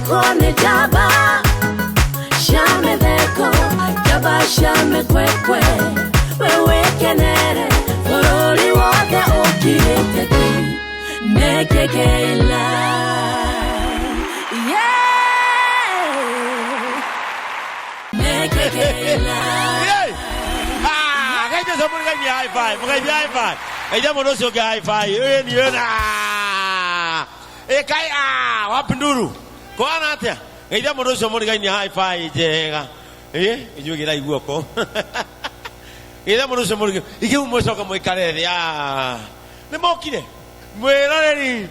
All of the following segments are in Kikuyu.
Gwakwo nĩ njamba cia mĩtheko, njamba cia mĩkwekwe. We wĩkenere bũrũri wothe ũkirĩte ki. Nĩ Kĩngei Live. Yeah. Nĩ Kĩngei Live. Yay! Ah, geithia ũcio mũgeithie high five, mũgeithie high five. Geithia mũndũ ũcio ũngĩ high five. Ĩĩ niĩ na. Ĩkai ah, wapi nduru? Kwana atĩa? Geithia mũndũ ũcio mũrigainie high five njega. Ĩ, inyuĩ gĩrai guoko. Geithia mũndũ ũcio mũrigainie. Igĩu mũcoke mũikare thĩ. Ah. Nĩ mokire. Mwĩroreri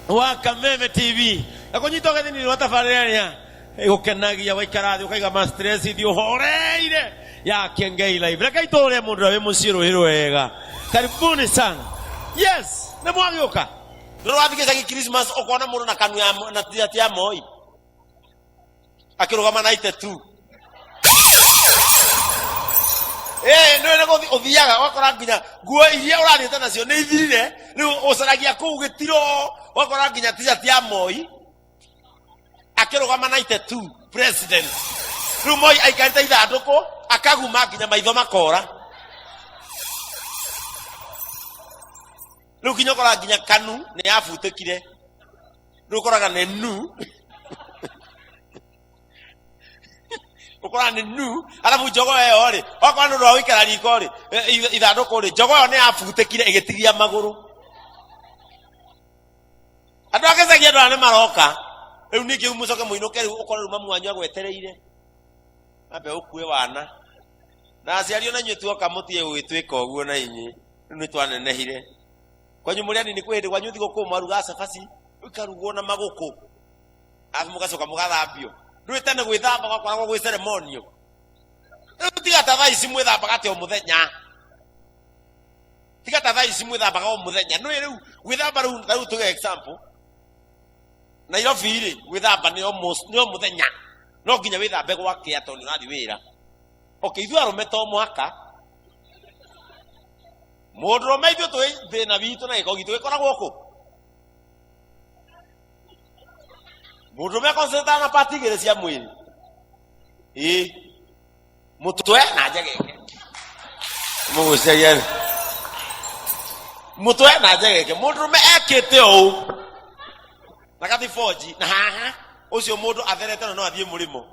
wa Kameme TV. Akũnyita ũgeni nĩ wa tabarĩra ĩrĩa ĩgũkenagia waikara thĩ ũkaiga ma stress ithiĩ ũhoreire ya Kengei Live. Reke itũre mũndũ ũrĩa wĩ mũciĩ rũĩ rwega. Karibuni sana. Yes, nĩ mwagĩũka. Nĩ wathiĩ gĩcagi Christmas ũkona mũndũ na kanu ya na t-shirt ya Moi akĩrũgama na itetu. Eh, nĩ nĩ gũthiĩ ũthiaga ũgakora nginya nguo iria ũrathiĩte nacio nĩ ithirire rĩu ũcaragia kũu gĩtiro ũgakora nginya t-shirt ya Moi akĩrũgama na itetu president rĩu Moi aikarĩte ithandũkũ akaguma nginya maitho makora rĩu nginya ũkoraga nginya kanu nĩ yabutĩkire rĩu ũkoraga nĩ nu ũkoraga nĩ nu arabu njogo ĩyo rĩ okorwo nĩ ũndũ wa gũikara riko rĩ ithandũkũ rĩ njogo ĩyo nĩ yabutĩkire ĩgĩtigia magũrũ. Andũ a gĩcagi andũ aya nĩ maroka rĩu ningĩ mũcoke mũinũke rĩu ũkore rĩu mamu wanyu agwetereire ambe ũkue wana na aciari ona inyuĩ tuoka mũtige gũgĩtwĩka ũguo na inyuĩ rĩu nĩ twanenehire kwanyu mũrĩ anini kwĩ hĩndĩ kwanyu thigũkũ mwarugaga cabaci ikarugwo na magũkũ arabu mũgacoka mũgathambio. Ndũĩ tene gwĩthamba gwakoragwo gwĩ ceremonial. Rĩu tiga ta thaa ici mwĩthambaga atĩ o mũthenya, tiga ta thaa ici mwĩthambaga o mũthenya. Nĩũĩ rĩu gwĩthamba rĩu ta rĩu tuge example Nairobi rĩ gwĩthamba nĩ almost nĩ o mũthenya, no nginya wĩthambe gwakĩa tondũ nĩ ũrathiĩ wĩra. Okay, ithuĩ arũme to mũhaka mũndũrũme, ithuĩ twĩ thĩna witũ na gĩko gitũ gĩkoragwo kũ mũndũrũme aconcentraga na pati igĩrĩ cia mwĩrĩ, ĩĩ mũtwe na njegeke. Mũgũcaria mũtwe na njegeke. Mũndũrũme ekĩte ũũ na gathiboji na haha ũcio mũndũ atherete na no athiĩ mũrĩmo.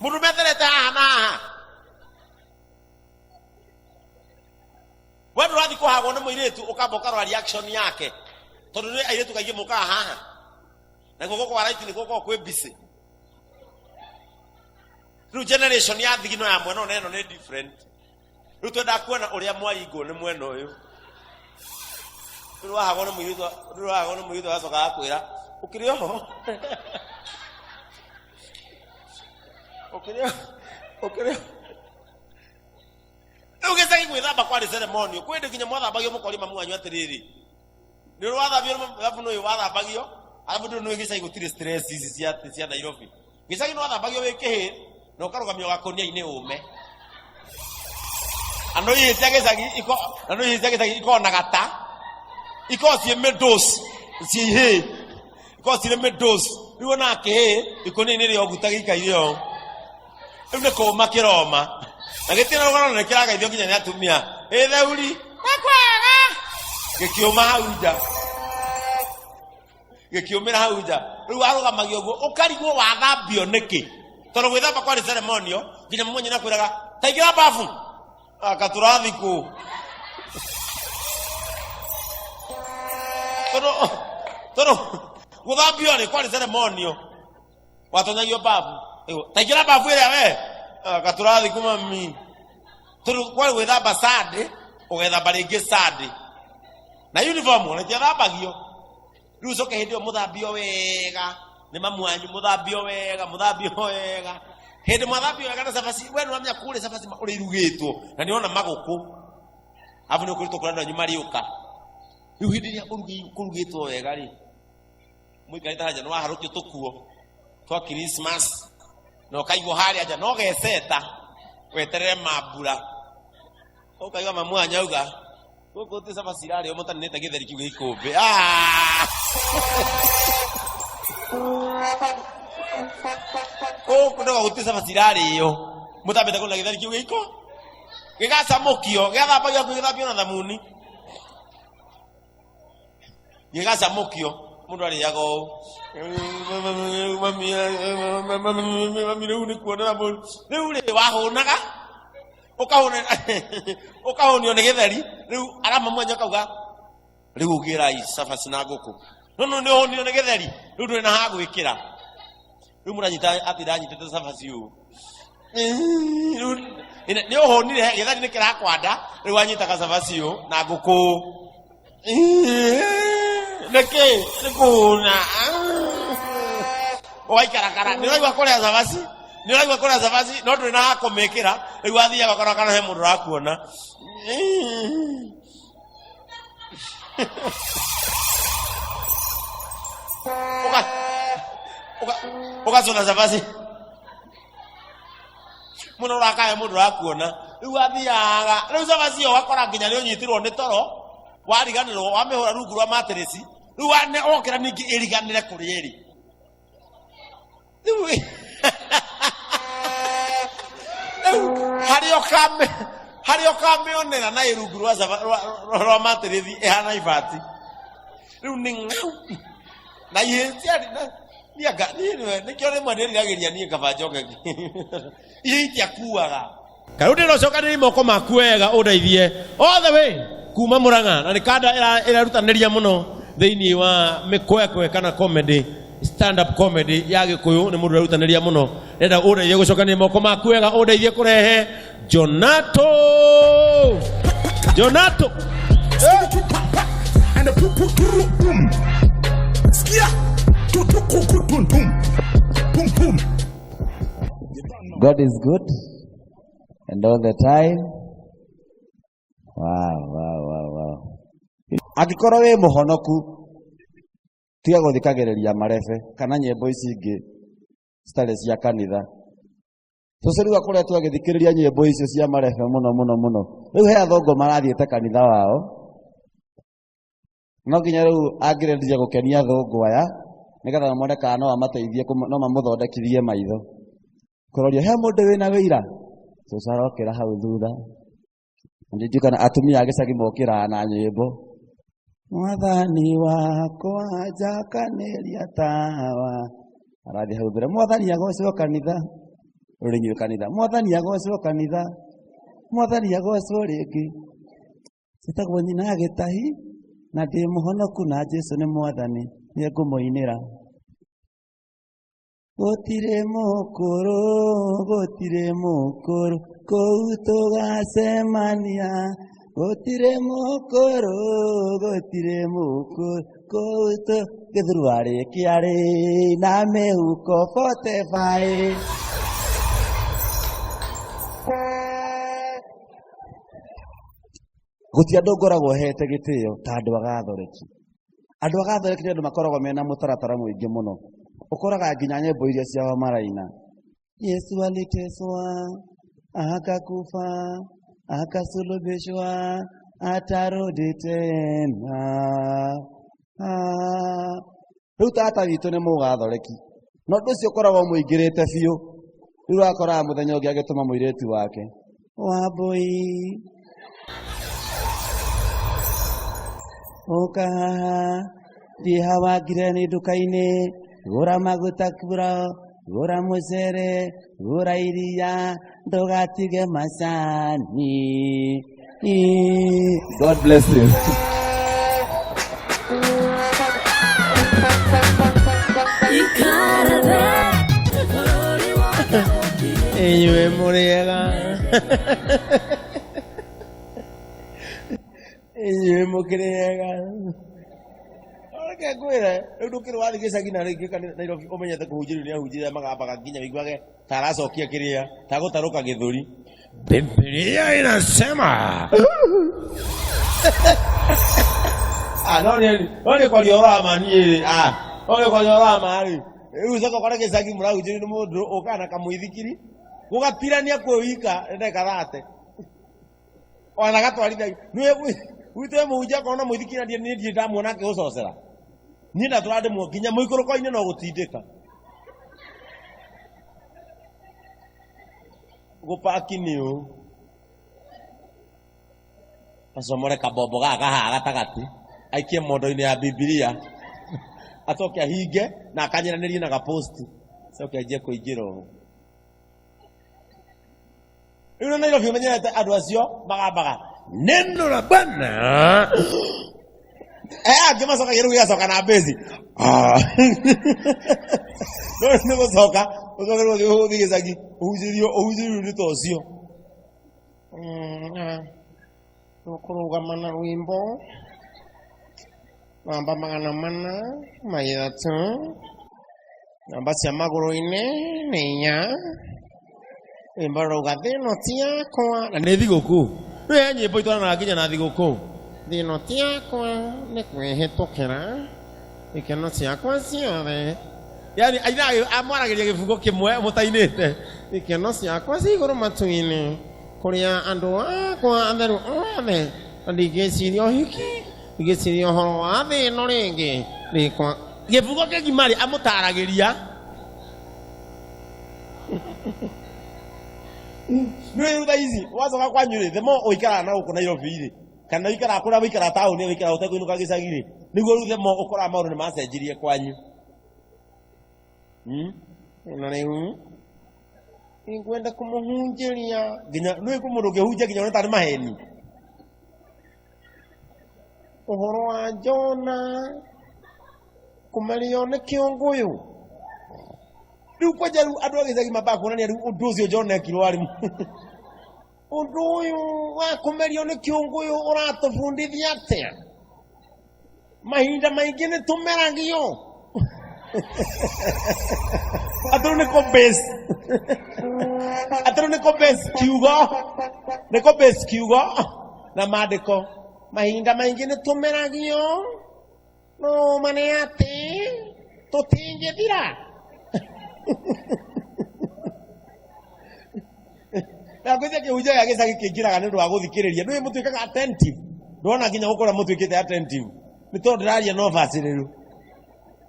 Mũndũrũme atherete haha na haha we ndũrathiĩ kũhagwo nĩ mũirĩtu ũkamba ũkarora reaction yake tondũ nĩ airĩtu kaingĩ mũkaga haha na guoko kwa right nĩ guoko kwĩ busy. Rĩu generation ya thigino ya mwena ũyũ na ĩno nĩ different. Rĩu twendaga kuona ũrĩa mwaringwo nĩ mwena ũyũ. Rĩu wahagwo nĩ mũirĩtu, rĩu wahagwo nĩ mũirĩtu agacoka agakwĩra ũkĩrĩ oho ũkĩrĩ ũkĩrĩ. Rĩu gĩcagi gwĩthamba kwarĩ ceremonial. Kwĩ hĩndĩ nginya mwathambagio mũkoria mamu wanyu atĩrĩrĩ, nĩ ũrĩ wathambio arabu nĩ ũyũ wathambagio arabu ndũ nĩ gĩcagi gũtirĩ stress ici cia Nairobi. Gĩcagi nĩ wathambagio wĩ kĩhĩ na ũkarũgamio gakũnia-inĩ ũme. Na nĩ ihĩ cia gĩcagi iko na nĩ ihĩ cia gĩcagi ikoragwo na gata ikoragwo ciĩ mĩndũs ciĩ ihĩ ikoragwo cirĩ mĩndũs. Rĩu wonaga kĩhĩ ikũnia-inĩ rĩa ũguta gĩikaire ũũ. Rĩu nĩ kũma kĩroma na gĩtirĩ na rũgano nĩ kĩrageithio nginya nĩ atumia ĩ theuri nĩ kwega gĩkĩũma hau nja gĩkĩũmĩra hau nja. Rĩu warũgamagio ũguo ũkarigwo wathambio nĩkĩ tondũ gwĩthamba kwarĩ ceremonial nginya mũmwe nyina akwĩraga taingĩra babu aka tũrathiĩ kũ tondũ gũthambio rĩ kwarĩ ceremonial watonyagio babu taingĩra babu ĩrĩa we aka tũrathiĩ kũ mami tondũ kwarĩ gwĩthamba sande ũgethamba rĩngĩ sande na uniform ona itiathambagio. Rĩu ũcoke hĩndĩ ĩyo mũthambio wega nĩ mamu wanyu, mũthambio wega, mũthambio wega. Hĩndĩ mwathambio wega na cabaci, we nĩwamenya kũrĩa cabaci ũrĩa irugĩtwo na nĩwona magũkũ arabu nĩ ũkũrĩtwo kũrĩa andũ anyu marĩũka. Rĩu hĩndĩ ĩrĩa kũrugĩtwo wega rĩ, mũikarĩte harĩa nja nĩwaharũkio tũkuo twa Christmas na ũkaigwo harĩa nja na ũgeceta weterere mambura ũkaigua mamu wanyu auga Gũkũ ti cabaci irarĩo mũtaninĩte gĩtheri kĩu gĩ ikũmbĩ. Gũkũ ndauga gũtirĩ cabaci irarĩo mũtambĩte kũnina gĩtheri kĩu gĩ iko gĩgacamũkio, gĩgathambagio hakuhĩ gĩthambio na thamuni, gĩgacamũkio, mũndũ arĩaga ũũ. Mami, rĩu nĩ kuonera mũru. Rĩu rĩ wahũnaga ũkahũna ũkahũnio nĩ gĩtheri. Rĩu arama mwenya kauga rĩu ũgĩrai cabaci na ngũkũ, no no nĩ ũhũnio nĩ gĩtheri, rĩu ndũrĩ na ha gwĩkĩra. Rĩu mũranyita atĩ ndanyitĩte cabaci ũũ. Rĩu nĩ ũhũnire, gĩtheri nĩ kĩrakwanda, rĩu wanyitaga cabaci ũũ na ngũkũ. Nĩkĩ nĩ kũhũna ũgaikarakara? Nĩ ũraigua kũrĩa cabaci, nĩ ũraigua kũrĩa cabaci, no ndũrĩ na ha kũmĩkĩra. Rĩu wathiaga ũkora kana he mũndũ ũrakuona. Ũgacũna cabaci mũno, ũrakaya mũndũ ũrakuona. Rĩu wathiaga, rĩu cabaci ĩyo ũgakora nginya nĩ ũnyitirwo nĩ toro, wariganĩrwo wamĩhũra rungu rwa matirĩci. Rĩu wokĩra ningĩ ĩriganĩre kũrĩa ĩrĩ. Rĩu harĩa ũkamĩonera na ĩrungu rwa rwa matirĩthi ĩhana ibati. Rĩu nĩ ng'au na ihĩ ciarĩ na niĩ anga niĩ nĩwe nĩkĩo rĩmwe ndĩriragĩria niĩ kaba njoke ihĩ itiakuaga. Karĩu ndĩrocokanĩria moko maku wega ũndeithie all the way kuma Murang'a, na nĩ kanda ĩrerutanĩria mũno thĩinĩ wa mĩkwekwe kana comedy, stand up comedy ya Gĩkũyũ. Nĩ mũndũ ũrerutanĩria mũno. Ndĩrenda ũndeithie gũcokanĩria moko maku wega, ũndeithie kũrehe Jonato. Jonato. And the poo poo boom. Skia. Tu tu ku ku tum tum. Boom boom. God is good and all the time. Wow. Angĩkorwo wĩ mũhonoku, tiga gũthikagĩrĩria marebe kana nyĩmbo ici ingĩ citarĩ cia kanitha. Cũcũ rĩu akoretwo agĩthikĩrĩria nyĩmbo icio cia marebe mũno mũno mũno. Rĩu he athũngũ marathiĩte kanitha wao, no nginya rĩu angĩrĩria gũkenia athũngũ aya nĩgetha mone kana no amateithie, no mamũthondekithie maitho. Kũroria he mũndũ wĩna wĩira, cũcũ arokĩra hau thutha. Ndiũĩ kana atumia a gĩcagi mokĩraga na nyĩmbo, mwathani wakwa njakanĩria tawa. Arathiĩ hau mbere, mwathani agocwo kanitha, rũrĩ inyuĩ kanitha, mwathani agocwo kanitha, mwathani agocwo rĩngĩ. Njĩtagwo nyina gĩtahi na ndĩ mũhonoku na Jesũ nĩ mwathani, nĩ ngũmũinĩra. Gũtirĩ mũkũrũ, gũtirĩ mũkũrũ, kũu tũgacemania. Gũtirĩ mũkũrũ, gũtirĩ mũkũrũ, kũu tũ gĩthurarĩ kĩarĩ na mĩhuko 45. Gũtirĩ andũ ngoragwo hete gĩtĩo ta andũ a Gathoreki. Andũ a Gathoreki nĩ andũ makoragwo mena mũtaratara mũingĩ mũno. Ũkoraga nginya nyĩmbo iria ciao maraina. Yesu aliteswa, akakufa, akasulubishwa, atarudi tena. Rĩu tata witũ nĩ mũgathoreki. Na ũndũ ũcio ũkoragwo mũingĩrĩte biũ. Rĩu ũrakoraga mũthenya ũngĩ agĩtũma mũirĩtu wake. Wambũi. Ũka haha, thiĩ hawa ngireni nduka-inĩ, gũra maguta kura, gũra mũcere, gũra iria, ndũgatige macani. God bless you. Inyuĩ mũrĩega, inyuĩ mũkĩrĩega. Reke ngwĩre, rĩu ndũkĩrĩ wathiĩ gĩcagi na rĩngĩ kana Nairobi ũmenyete kũhunjĩrio nĩ ahunjia arĩa magambaga nginya wĩiguage ta aracokia kĩrĩa ta gũtarũka gĩthũri. Biblia inasema. Ah, no nĩ no nĩ kwaria ũhoro wa ma niĩ rĩ, ah, no nĩ kwaria ũhoro wa ma rĩ. Rĩu ũcoka ũkore gĩcagi mũrahunjĩrio nĩ mũndũ ũkaga na kamũithikiri gũgatirania kwĩ wika nĩ ndagĩka thate ona gatwarithagia. Nĩ Gwitũ he mũhunjia akorwo na mũithikiri na niĩ ndirĩ ndamuona akĩũcocera. Niĩ ndatũra ndĩmuo nginya mũikũrũko-inĩ no gũtindĩka. Gũpaki nĩ ũũ. Acomore kabombo gaka haha gatagatĩ, aikie mondo-inĩ ya Bibilia, acoke ahinge na akanyiranĩrie na gaposti, acoke anjie kũingĩra ũũ. Rĩu na Nairobi ũmenyerete andũ acio magambaga neno la Bwana. Eh, angĩ macokagia rĩu gĩgacoka na mbĩci. Ah. No nĩ gũcoka ũcoke rĩu ũthiĩ ũthiĩ gĩcagi ũhunjĩrio ũhunjĩrio nĩ ta ũcio. Tũkũrũgama na rwĩmbo namba 403, namba cia magũrũ-inĩ nĩ 4. Rwĩmbo rũrauga thĩ ĩno ti yakwa. Na nĩ thigũkũ. Rĩu he nyĩmbo itwaranaga nginya na thigũkũ. Thĩ ĩno ti yakwa nĩ kwĩhĩtũkĩra ikeno ciakwa ciothe. Yani ainaga amwaragĩria gĩbungo kĩmwe mũtainĩte. Ikeno ciakwa ci igũrũ matu-inĩ kũrĩa andũ akwa atheru othe, na ndingĩciria ũhiki, ndingĩciria ũhoro wa thĩ ĩno rĩngĩ rĩkwa. Gĩbungo kĩgima rĩ amũtaragĩria. Nĩ rĩu thaa ici wacoka kwanyu rĩ, the more ũikaraga na gũkũ Nairobi rĩ, kana ũikaraga kũrĩa ũikaraga taũni ũikaraga ũtekũinũka gĩcagi rĩ, nĩguo rĩu the more ũkoraga maũndũ nĩ macenjirie kwanyu. Na rĩu nĩngwenda kũmũhunjĩria Nginya nĩ kwĩ mũndũ ũngĩhunjia nginya one tarĩ maheni. Ũhoro wa Jona kũmerio nĩ kĩũngũyũ. Rĩu kwanja rĩu andũ a gĩcagi mambaga kuonania rĩu ũndũ ũcio Jona ekirwo warĩ Ũndũ ũyũ wa kũmerio nĩ kĩũngũyũ ũratũbundithia atĩa? Mahinda maingĩ nĩ tũmeragio. Atĩ rĩu nĩ kũ-base. Atĩ rĩu nĩ kũ-base kiugo. Nĩ kũ-base kiugo na maandĩko. Mahinda maingĩ nĩ tũmeragio, no ma nĩ atĩ tũtingĩthira. Na ngwĩciria kĩhunjia gĩa gĩcagi kĩingĩraga nĩ ũndũ wa gũthikĩrĩria. Ndũĩ mũtuĩkaga attentive. Ndona nginya gũkũ ũrĩa mũtuĩkĩte attentive. Nĩ tondũ ndĩraria na ũbacĩrĩru.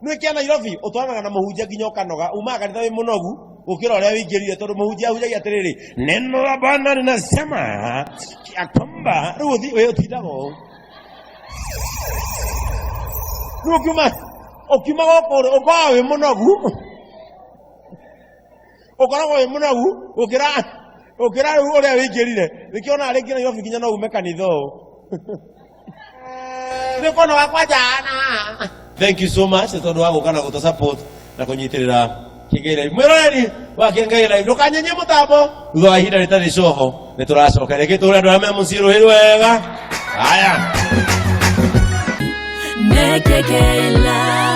Nĩ kĩa Nairobi ũtwaranaga na mũhunjia nginya ũkanoga. Umaga kanitha wĩ mũnogu gũkĩra ũrĩa wĩingĩrire tondũ mũhunjia ahunjagia atĩrĩrĩ, neno la Bwana linasema ya kwamba rĩu ũthi wĩ ũtindaga ũũ. Rĩu ũkiuma ũkiuma gũkũ rĩ, ũkoragwo wĩ mũnogu. Ũkoragwo wĩ mũnogu gũkĩra gũkĩra rĩu ũrĩa wĩingĩrire. Nĩkĩo onaga rĩngĩ Nairobi nginya no ume kanitha ũũ. Nĩ kũnoga kwanja na. Thank you so much nĩ tondũ wa gũka na gũtũ support na kũnyitĩrĩra Kĩengei Live. Mwĩroreri wa Kĩengei Live, ndũkanyenyie mũtambo thutha wa ihinda rĩtarĩ coho nĩ tũracoka rĩngĩ tũre andũ arĩa me mũciĩ rũhĩ rwega. Haya. Nekekela.